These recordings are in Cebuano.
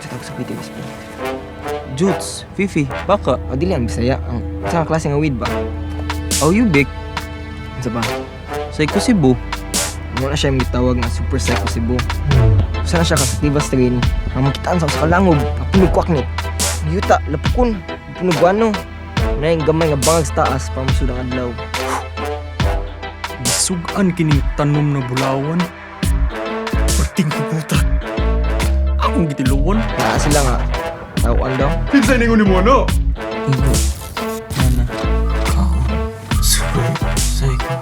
Sa tawag sa video is Jutes, Fifi, baka. O dili ang Bisaya. Ang sa nga klase nga weed ba? Oh, you big. Unsa ba? Psycho Cebu. Mo na siya yung gitawag nga super psycho Cebu. Usa na siya ka sativa strain. Ang makitaan sa usa ka langob, punog kwak ni. Yuta, lapukon, punog guano. Na yung gamay nga bangag sa taas para masud ang adlaw. Gisugan kining tanom na bulawan. Perting kubuta. Akong gitiluwan. Naa sila nga tawon daw. Kinsay ningon nimo no? Igo. Nana. Kaon. Super psycho.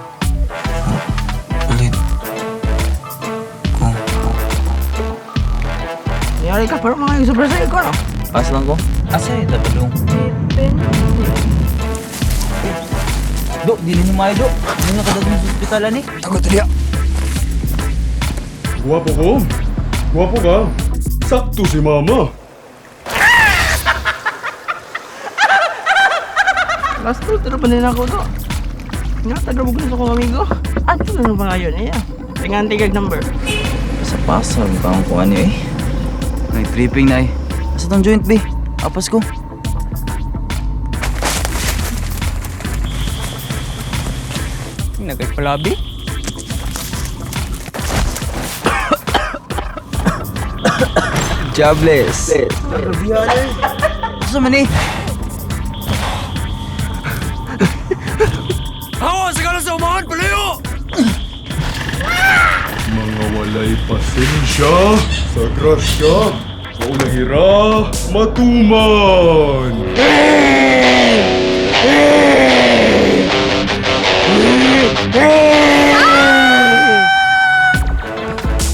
Ulit. Ko. Yari ka pero mga super psycho no? Pass lang ko. Asa eh, dapat dong. Do, dili mo maayo, do. Ano nakadating sa ospital, ani? Tagot diya. Guwapo ko. Guwapo ka. Sakto si mama. Last two, pero pa din ako to. Nga, tagrabog na sa kong amigo. Ato na ba ngayon niya? Tingan tigag number. Sa pasa, bang ko ano eh. Ay, tripping na eh. Asa tong joint, be? Apas ko. Nagkapalabi? Jobless. Asa man eh? Mga walay pasensya sa grasya. Sa unang hira, matuman.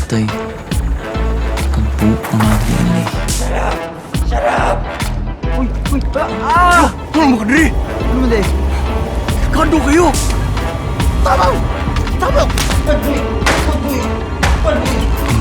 Tay, kagbuong nga din eh. Uy, uy, ah! Ano ka diri? Ano man day? Kando kayo! Tama! Tama! Bad boy! Bad boy! Bad boy!